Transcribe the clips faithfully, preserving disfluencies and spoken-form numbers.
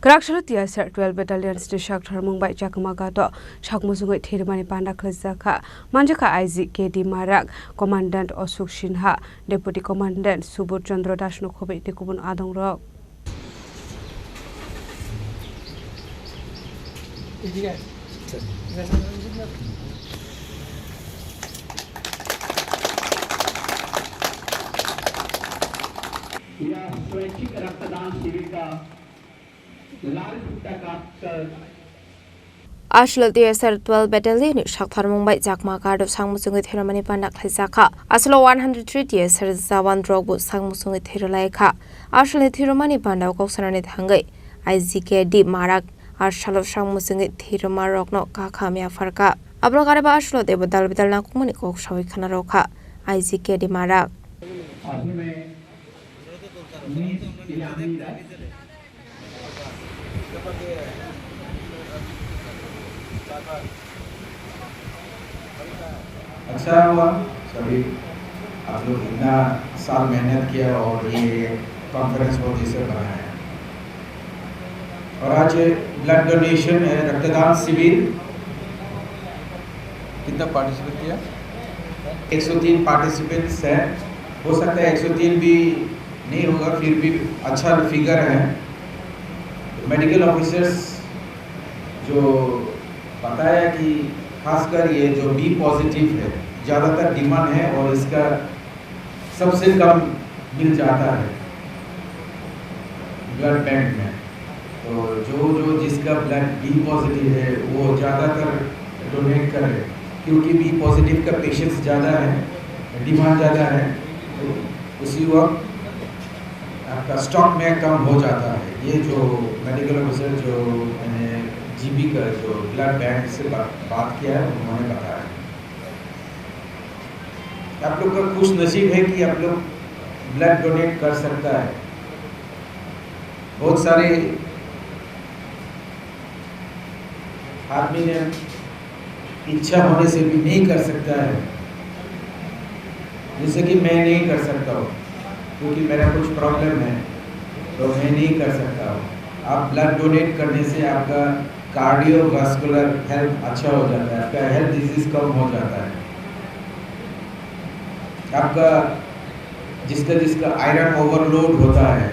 Kwrak salo T S R twelve Battalion ni sak tharmung bai chakma gado sak muchungwi thwirwmani panda khwlaijak kha. Manjakha I G K D Marak, Commandant Ashok Sinha, Deputy Commandant Subodh Chandra Das no khobwi tei kubun adongrok. यह स्वैच्छिक रक्तदान शिविर का लाल कुर्ता काट कर Aswk T S R twelve Battalion ni sak tharmung bai chakma gado sak muchungwi thwirwmani panda khwlaijak kha. Aswk one hundred three T S R jawan rok bo sak muchungwi thwirwlai kha. Aswk ni thwirwmani panda o kok sanani thangwi I G K D Marak aswk salo sak muchungwi thwirwma rokno kaham yaphar kha. Aborok areba aswk teibo dal bidal nangkukmani kok sawi khna rw kha I G K D Marak. अच्छा हुआ, सभी आप लोग इतना साल मेहनत किया और ये कॉन्फ्रेंस बहुत जैसे बनाया। और आज ब्लड डोनेशन है, रक्तदान शिविर। कितना पार्टिसिपेट किया? एक सौ तीन पार्टिसिपेंट्स हैं। हो सकता है एक सौ तीन भी नहीं होगा, फिर भी अच्छा फिगर है। मेडिकल ऑफिसर्स जो बताया कि खासकर ये जो बी पॉजिटिव है, ज़्यादातर डिमांड है और इसका सबसे कम मिल जाता है ब्लड बैंक में। तो जो, जो जिसका ब्लड बी पॉजिटिव है, वो ज़्यादातर डोनेट करें, क्योंकि बी पॉजिटिव का पेशेंट्स ज़्यादा है, डिमांड ज़्यादा है, तो उसी वक्त आपका स्टॉक में कम हो जाता है। ये जो मेडिकल ऑफिसर जो मैंने जीबी का जो ब्लड बैंक से बा-, बात किया है, उन्होंने बताया। आप लोग का खुश नसीब है कि आप लोग ब्लड डोनेट कर सकता है। बहुत सारे आदमी ने इच्छा होने से भी नहीं कर सकता है, जैसे कि मैं नहीं कर सकता हूँ क्योंकि मेरा कुछ प्रॉब्लम है, तो मैं नहीं कर सकता हूँ। आप ब्लड डोनेट करने से आपका कार्डियोवैस्कुलर हेल्थ अच्छा हो जाता है, आपका हेल्थ डिजीज कम हो जाता है। आपका जिसका जिसका आयरन ओवरलोड होता है,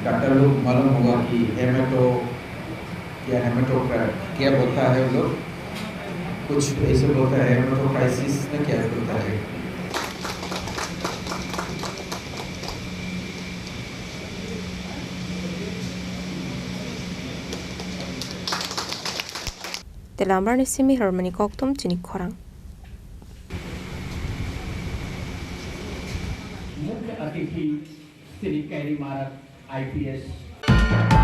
डॉक्टर लोग मालूम होगा कि हेमेटो क्या हेमेटोक्रा-, क्या बोलता है वो लोग? कुछ ऐसे बोलता है, हेमेटोक्राइसिस ना क्या बोलता है? Telamrani simi hormani koktum chini khorang. मुख्य अतिथि श्री कैरी मारक, I P S।